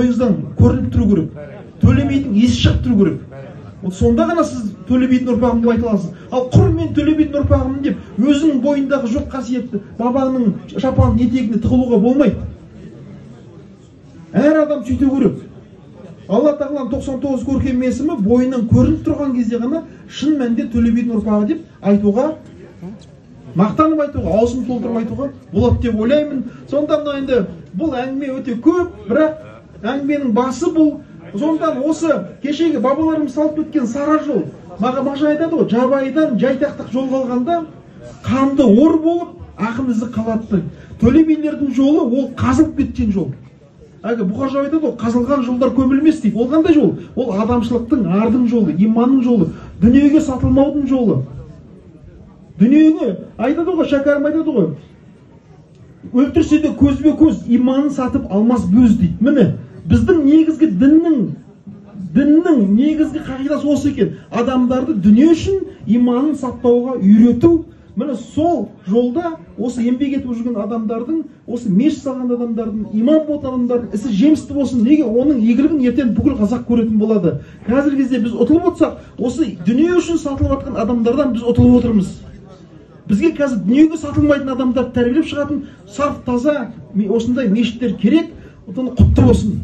Бойыңыздан көрініп тұру керек. Төле бидің иісі шығып тұру керек. Вот сонда ғана сіз Төле бидің ұрпағымын деп айта аласыз. Ал құр мен Төле бидің ұрпағымын деп өзінің бойындағы жоқ қасиетті бабаңның шапанының етегіне тығылуға болмайды. Әр адам сөйту керек. Алла тағаланың 99 көркем есімі бойынан көрініп тұрған кезде ғана шын мәнінде Төле бидің ұрпағы деп айтуға, мақтанып айтуға, аузын толтырып айтуға болады деп ойлаймын. Сонда мына енді бұл әңгіме өте көп, бірақ әңгіменің басы бұл. Сондықтан осы кешегі бабаларымыз салып кеткен сара жол, маған Мағжан айтады ғой, жабайыдан жайтақтық жол қалғанда қанды ор болып ақын ізі қалады. Төле билердің жолы ол қазылып кеткен жол. Әлгі Бұқар жырау айтады ғой, қазылған жолдар көмілмес дейді. Ол қандай жол? Ол адамшылықтың, ардың жолы, иманның жолы, дүниеге сатылмаудың жолы. Дүниені айтады ғой, Шәкәрім айтады ғой, өлтірсе де көзбе көз иманын сатып алмас бөз дейді. Міне, біздің негізгі діннің негізгі қағидасы осы екен. Адамдарды дүние үшін иманын сатпауға үйрету. Міне сол жолда осы еңбек етіп жүрген адамдардың, осы мешіт салған адамдардың, имам болған адамдардың ісі жемісті болсын. Неге? Оның игілігін ертең бүкіл қазақ көретін болады. Қазіргі кезде біз ұтылып отырсақ, осы дүние үшін сатылып жатқан адамдардан біз ұтылып отырмыз. Бізге қазір дүниеге сатылмайтын адамдарды тәрбиелеп шығатын саф таза осындай мешіттер керек. Одан құтты болсын.